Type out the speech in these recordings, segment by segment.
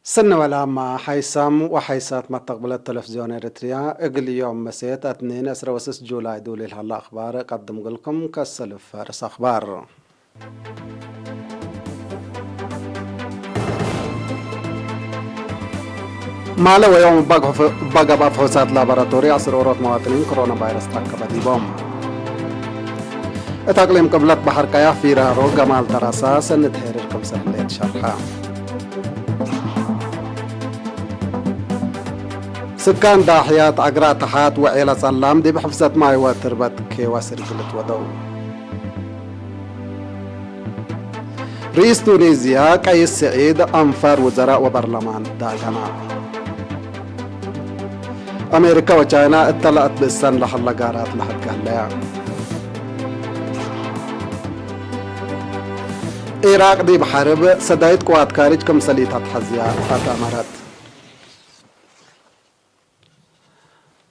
سنة ولامة حيسام وحيسات متقبلة تلفزيون إريتريا، إقل يوم مسيت أتنين أسرة وسس جولاي دولي الهلا أخبار قدم قلكم كالسلف فارس أخبار. ማለ ወዮም እባ ግሑፍ-፣ እባ ጋብ ኣፍሑሳት ላቦራቶሪ ኣስር ኦሮት መዋጥኒን ኮሮና ቫይረስ ተረከበ ዲቦም። እታ ኣቅሊም ቅብለት ባሕር ቀያሕ ፊራሮ ገማል ተራሳ ሰንት ሄርር ከም ሰለየት ሸርሓ። ስካን ዳሕያት ኣግራ ተሓት ወዔላ ጸላም ዲብ ሕፍሰት ማይ ወትርበት ኬዋ ስርግልት ወደው። ርኢስ ቱኒዝያ ቀይስ ስዒድ ኣንፋር ውዘራእ ወበርለማን ዳገና። ኣሜሪካ ወቻይና እተላእት ብእሰን ለኸለ ጋራት ለሐገለያ። ኢራቅ ዲብ ሐርብ ሰዳይት ቅዋት ካሪጅ ክምሰሊት ኣትሐዝያ ኣተመረት።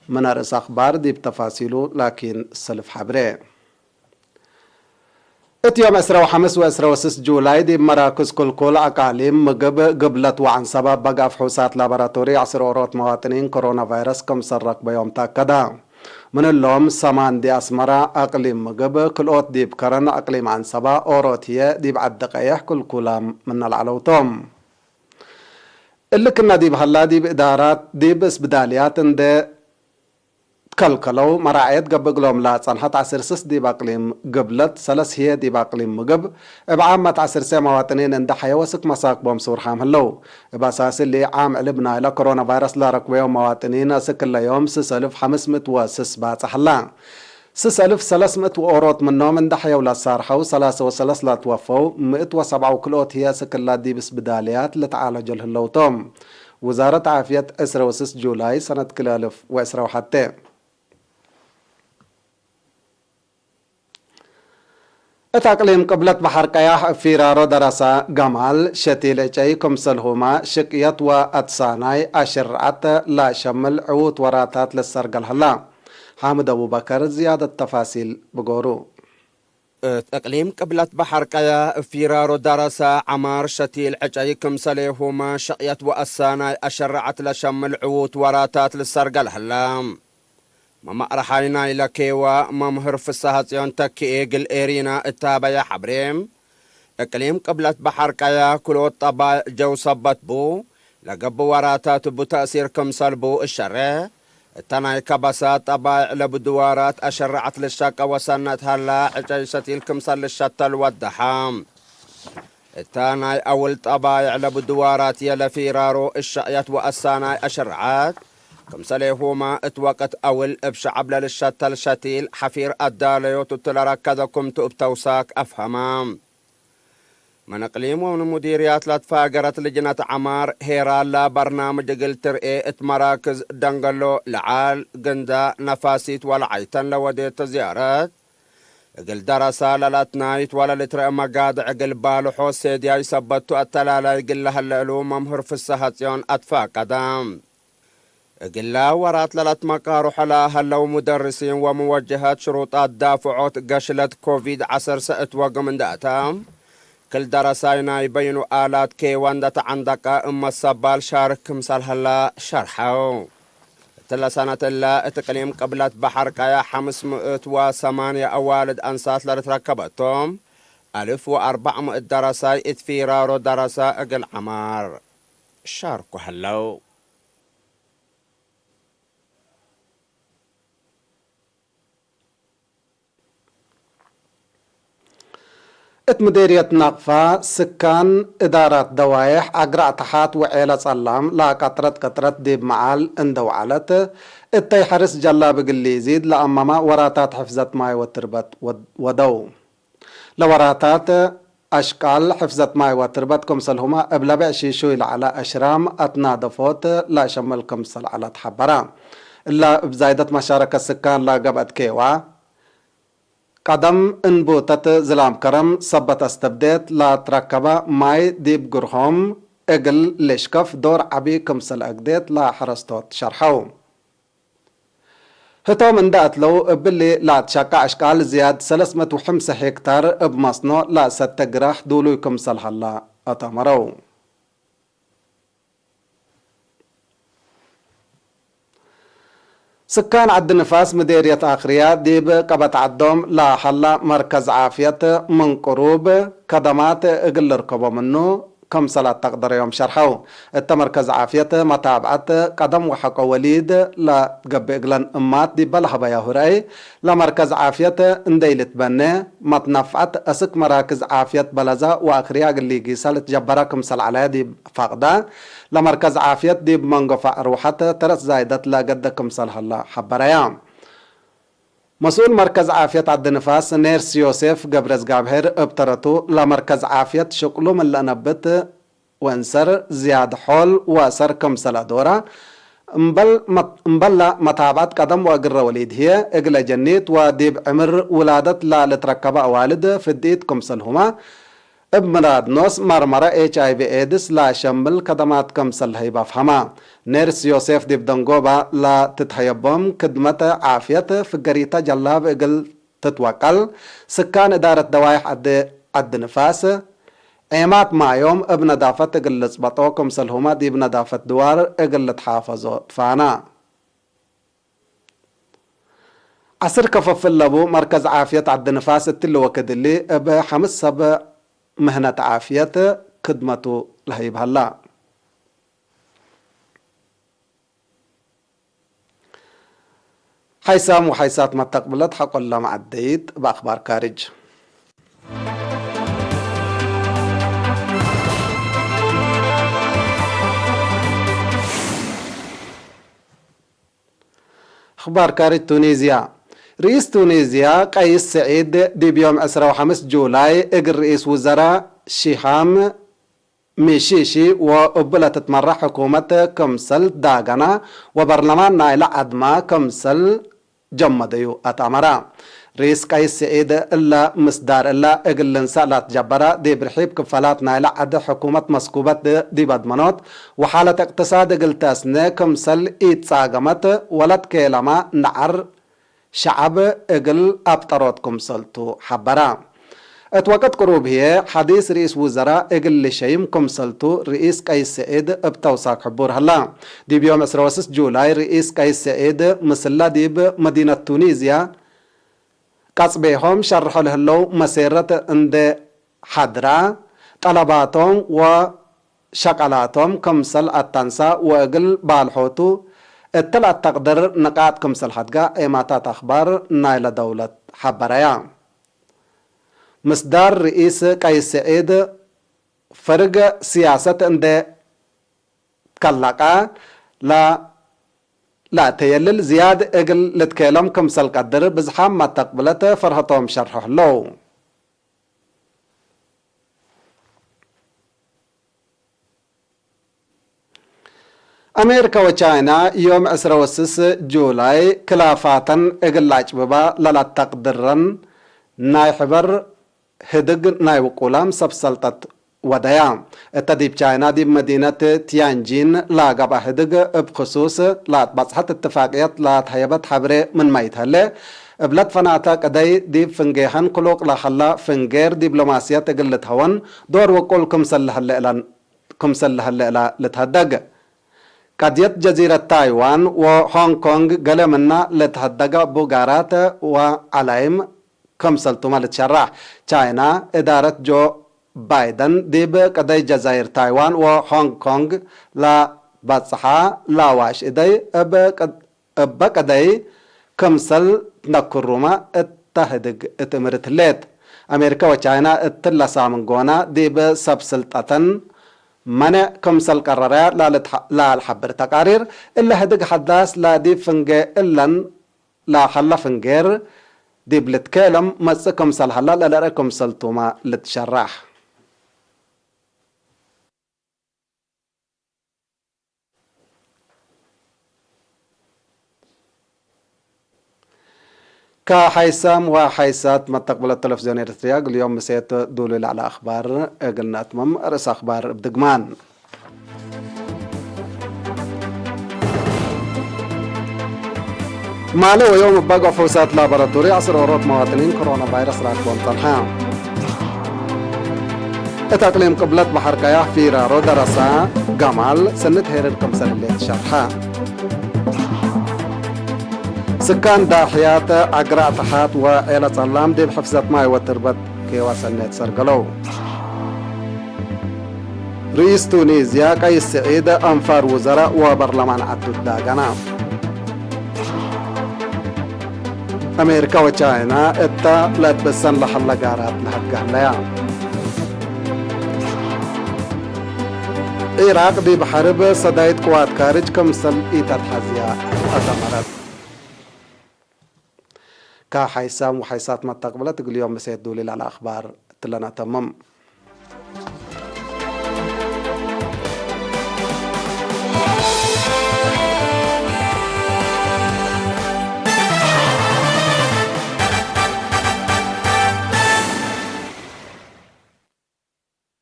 ምን ኣርእስ ኣኽባር ዲብ ተፋሲሉ ላኪን ሰልፍ ሐብሬ። እት ዮም ዕስራ ወሐምስ ወዕስራ ወስስ ጁላይ ዲብ መራክዝ ኩልኩል ኣቃሊም ምግብ ግብለት ወዓንሰባ በጋፍ ሑሳት ላቦራቶሪ ዐስር ኦሮት መዋጥኒን ኮሮና ቫይረስ ክምሰል ረክበዮም ተኣከዳ። ምን እሎም ሰማን ዲ ኣስመራ ኣቅሊም ምግብ፣ ክልኦት ዲብ ከረን ኣቅሊም ዓንሰባ፣ ኦሮት ህየ ዲብ ዐዲ ቀየሕ ኩልኩላም ምነ ለዐለውቶም። እሊ ክና ዲብ ሀላ ዲብ እዳራት ዲብ እስብዳልያት እንደ ትከልከለው መራዐየት ገብእ እግሎም ለጸንሐት ዐስር ስስ ዲብ ኣቅሊም ግብለት፣ ሰለስ ህየ ዲብ ኣቅሊም ምግብ፣ እብ ዓመት ዐስር ሰ መዋጥኒን እንደ ሐየ ወስክ መሳክቦም ሱርሓም ህለው። እብ ኣሳሲ እሊ ዓም ዕልብ ናይለ ኮሮና ቫይረስ ለረክበዮም መዋጥኒን እስክ እለ ዮም ስሰልፍ ሐምስ ምእት ወስስ ባጽሕ ህላ። ስሰልፍ ሰለስ ምእት ወኦሮት ምኖም እንደ ሐየው ለሳርሐው፣ ሰላሰ ወሰለስ ለትወፈው፣ ምእት ወሰብዓ ወክልኦት ህየ ስክላ ዲብ ስብዳልያት ልትዓለጆ ለህለውቶም። ውዛረት ዓፍየት ዕስራ ወስስ ጁላይ ሰነት ክልተ አልፍ ወዕስራ ወሐተ። እት ኣቅሊም ቅብለት በሐር ቀያሕ ፊራሮ ደረሳ ገማል ሸቲል ዕጨይ ክምሰልሁማ ሽቅየት ወአትሳናይ አሽርዐት ለሸምል ዕዉት ወራታት ልሰርገል ሀላ። ሓምድ አቡበከር ዝያደት ተፋሲል ብጎሩ። እት እቅሊም ቅብለት በሐር ቀያሕ ፊራሮ ደረሳ ዐማር ሸቲል ዕጨይ ክምሰሌሁማ ሽቅየት ወአትሳናይ አሸርዐት ለሸምል ዕዉት ወራታት ልሰርገል ሀላ። መማእረሓይ ናይለ ኬዋ መምህር ፍስሃጽዮን ተኪኤ እግል ኤሪና እታበየ ሐብሬ፣ እቅሊም ቅብለት በሐር ቀያ ክልኦት ጠባይዕ ጀው ሰበት ቡ፣ ለገብእ ወራታት እቡ ተእሲር ክምሰል ቡ እሸሬ፣ እተ ናይ ከበሳ ጠባይዕ ለብዱ ወራት አሸረዐት ልሸቀ ወሰነት ሀላ ዕጨይ ሸቲል ክምሰል ልሸተል ወደሐ። እታ ናይ አውል ጠባይዕ ለብዱ ወራት የለ ፊራሮ እሸቅየት ወአሳናይ አሸረዐት። ክምሰሌሁማ እት ወቅት አውል እብ ሸዐብ ለልሸተል ሸቲል ሐፊር አዳለዮት እቱ ለረከዘ ክምቱ እብ ተውሳክ አፍሀመ። ምን እቅሊም ወምን ሙዲርያት ለትፋገረት ልጅነት ዐማር ሄራላ በርናምጅ እግል ትርኤ እት መራክዝ ደንገሎ ለዓል፣ ግንዳ፣ ነፋሲት ወለዓይተን ለወዴት ዝያረት፣ እግል ደረሳ ለላትናይት ወለልትረአ መጋድዕ እግል ባልሖ ሴድያይ ሰበቱ አተላላይ እግል ለሀለ እሉ መምህር ፍሰሐጽዮን አትፋቀደ። እግላ ወራት ለለትመቃሩሐ ለሀለው ሙደርሲን ወመወጀሀት ሽሩጣት ዳፍዖት ገሽለት ኮቪድ ዐሰርተ እት ወግም እንደ አተ፣ ክል ደረሳይ ናይ በይኑ አላት ኬዋ እንደ ተዐንደቀ እመ ሰባል ሻርክ ክምሰል ሀላ ሸርሐው። እትለ ሰነት እለ እት እቅሊም ቅብለት በሐር ቀያ ሐምስ ምእት ወሰማንያ አዋልድ አንሳት ለልትረከበቶም አልፍ ወአርበዕ ምእት ደረሳይ እት ፊራሮ ደረሳ እግል ዐማር ሻርኩ ሀለው። እት ምዴርየት ናቅፋ፣ ስካን እዳራት ደዋየሕ፣ አግራዕ ተሓት ወዔለ ጸላም ለአቀጥረት ቀጥረት ዲብ መዓል እንደ ወዓለት፣ እተይ ሐርስ ጀላብ እግል ሊዚድ ለአመመ ወራታት ሕፍዘት ማይ ወትርበት ወድ-፣ ወደው። ለወራታት አሽቃል ሕፍዘት ማይ ወትርበት ክምሰልሁመ እብ ለብዕ ሺሹይ ለዐለ አሽራም አትናደፎት ለአሸምል ክምሰል ዐለ ተሐበረ። እለ እብ ዛይደት መሻረከት ስካን ለገብአት ኬዋ፣ ቀደም እንቡተት ዝላም ከረም ሰበት አስተብዴት ለትረከበ ማይ ዲብ ግርሆም እግል ልሽከፍ ዶር ዐቢ ክምሰል አግዴት ለሐረስቶት ሸርሐው። ህቶም እንደ አትለው እብሊ ለአትሸቀ አሽቃል ዝያድ ሰለስ ምእት ወሐምሳ ሄክታር እብ መስኖ ለአሰተ ግራህ ዱሉይ ክምሰል ሀላ አተመረው። ስካን ዓዲ ንፋስ ምዴርየት ኣኽርያ ዲብ ቀበት ዓዶም ላሃላ መርከዝ ዓፍየት ምን ቅሩብ ከደማት እግል ልርከቦ ምኑ ክምሰል ኣተቅደረዮም ሸርሐው። እተ መርከዝ ዓፍየት መታብዐት ቀደም ወሐቆ ወሊድ ለትገብእ እግለን እማት ዲበ ለሀበያሁ ረአይ፣ ለመርከዝ ዓፍየት እንደይ ልትበነ መትነፍዐት እስክ መራክዝ ዓፍየት በለዛ ወኣኽርያ እግል ሊጊሳ ልትጀበራ ክምሰል ዐለያ ዲብ ፋቅዳ፣ ለመርከዝ ዓፍየት ዲብ መንጎ ፋዕ ርውሐት ተረት ዛይደት ለገደ ክምሰል ሀላ ሐበረያ። መስኡል መርከዝ ዓፍየት ዓዲ ንፋስ ኔርስ ዮሴፍ ገብረዝጋብሄር እብ ተረቱ፣ ለመርከዝ ዓፍየት ሽቅሉ ምን ለአነብት ወእንሰር ዝያድ ሖል ወእሰር ክምሰል አዶራ፣ እምበል መት-፣ እምበላ መታብዐት ቀደም ወእግረ ወሊድ ህዬ እግለ ጀኒት ወዲብ ዕምር ውላደት ለልትረከበ አዋልድ ፍድኢት ክምሰልሁመ፣ እብ ምራድ ኖስ መርመረ ኤች አይ ቪ ኤድስ ለአሸምል ከደማት ክምሰል ለሀይብ አፍሀማ። ኔርስ ዮሴፍ ዲብ ደንጎባ ለትትሀየቦም ክድመት ዓፍየት ፍገሪተ ጀላብ እግል ትትወቀል፣ ስካን እዳረት ደዋይሕ ዐዲ፣ ዐዲ ንፋስ፣ ዔማት ማዮም እብ ነዳፈት እግል ልጽበጦ ክምሰልሁመ ዲብ ነዳፈት ድዋር እግል ልትሓፈዞ ትፋና። ዐስር ከፈፍል ለቡ መርከዝ ዓፍየት ዐዲ ንፋስ እትሊ ወክድ እሊ እብ ሐምስ ሰብ ምህነት ዓፍየት ክድመቱ ለሀይብ ሀላ። ሓይሳም ወሓይሳት መተቅብለት ሓቆላ መዓደይት በአኽባር ካርጅ። ኣኽባር ካርጅ ቱኒዝያ። ርኢስ ቱኒዝያ ቀይስ ስዒድ ዲብ ዮም ዕስራ ወሐምስ ጁላይ እግል ርኢስ ውዘራ ሺሃም ሚሺሺ ወእቡ ለትትመራሕ ሕኩመት ክምሰል ዳገና ወበርለማን ናይለ ዐድማ ክምሰል ጀመደዩ አትአመራ። ርኢስ ቀይስ ስዒድ እለ ምስዳር እለ እግል ልንሰእ ላትጀበረ ዲብ ርሒብ ክፈላት ናይለ ዐድ ሕኩመት መስኩበት ዲብ አድመኖት ወሓለት እቅትሳድ እግል ተስነ ክምሰል ኢትጻገመት ወለትኬለማ ነዓር ሸዐብ እግል አብጠሮት ክምሰልቱ ሐበራ። እት ወቅት ቅሩብ ህዬ ሐዲስ ርኢስ ውዘራ እግል ልሸይም ክምሰልቱ ርኢስ ቀይስ ስዒድ እብ ተውሳክ ሕቡር ሀላ። ዲብ ዮም ዕስራ ወስስ ጁላይ ርኢስ ቀይስ ስዒድ ምስለ ዲብ መዲነት ቱኒዝያ ቀጽቤሆም ሸርሖ ለህለው መሴረት እንዴ ሐድራ፣ ጠለባቶም ወ ሸቀላቶም ክምሰል አታንሳ ወእግል ባልሖቱ እት ለአተቅድር ንቃጥ ክምሰል ሐድጋ ዔማታት አኽባር ናይለ ደውለት ሐበረያ። ምስዳር ርኢስ ቀይስ ስዒድ ፈርግ ስያሰት እንዴ ትከለቀ ለ-፣ ለአተየልል ዝያድ እግል ልትኬሎም ክምሰል ቀድር ብዝሓም መተቅብለት ፈርሀቶም ሸርሖ ህለው። አሜሪካ ወቻይና ዮም ዕስራ ወስስ ጁላይ ክላፋተን እግል ለአጭብባ ለለአተቅድረን ናይ ሕበር ህድግ ናይ ውቁላም ሰብ ሰልጠት ወደያ። እተ ዲብ ቻይና ዲብ መዲነት ቲያንጂን ለገብአ ህድግ እብ ክሱስ ለአትበጽሐት እትፋቅየት ለአትሀየበት ሐብሬ ምንመ ኢትሀሌ፣ እብለት ፈናተ ቅደይ ዲብ ፍንጌሀን ክሉቅ ለሀላ ፍንጌር ዲብሎማስየት እግል ልትሀወን ዶር ውቁል ክምሰል ለሀሌ እለን ክምሰል ለሀለ እላ ልትሀደግ። ቀድየት ጀዚረት ታይዋን ወሆንግ ኮንግ ገሌ ምና ልትሀደገ ቡጋራት ወዐላይም ክምሰልቱመ ልትሸራሕ። ቻይና እዳረት ጆ ባይደን ዲብ ቅደይ ጀዛይር ታይዋን ወሆንግ ኮንግ ለበጽሓ ለዋሽ እደይ እብ ቅድ-፣ እበ ቅደይ ክምሰል ትነክሩመ እተ ህድግ እት እምርት ህሌት። አሜሪካ ወቻይና እትለ ሳምን ጎና ዲብ ሰብ ስልጠተን መኔዕ ክምሰል ቀረረያ ላልትሐ-፣ ላልሐብር ተቃሪር፣ እለ ህድግ ሐዳስ ለዲብ ፍንጌ እለን ለሀለ ፍንጌር ዲብ ልትኬለም መጽእ ክምሰል ሀላ ለልርእ ክምሰልቱመ ልትሸራሕ። ከሓይሳም ወሓይሳት መተቅብለት ተለፍዝዮን ኤርትርያ፣ እግል ዮም ምሴት ዱሉ ለዐለ አኽባር እግል ነአትምም። ርእስ አኽባር እብ ድግማን። ማሌ ወዮም እበ ገሑሳት ላቦራቶሪ ዐስር ኦሮት መዋጥኒን ኮሮና ቫይረስ ራክቦም ጸንሐ። እት አቅሊም ቅብለት በሐር ቀያሕ ፊራሮ ደረሳ ገማል ሰንት ሄርር ክምሰል ህሌት ሸርሐ። ስካን ዳሕያት ኣግራዕ ተሓት ወዔለ ጸላም ዲብ ሕፍዘት ማይ ወትርበት ከይዋሰነት ሰርገለው። ርኢስ ቱኒዝያ ቀይስ ስዒድ ኣንፋር ውዘራእ ወበርለማን ዓዱ ዳገና። ኣሜሪካ ወቻይና እታ ለትበሰን ለሐለ ጋራት ለሐትጋህለያ። ዒራቅ ዲብ ሐርብ ሰዳይት ቅዋት ካርጅ ከምሰል ኢተትሐዝያ አተመረት። ካብ ሓይሳም ወሓይሳት መተቅብለት እግልዮም ምሴት ዱሊል አልአኽባር ትለና ተምም።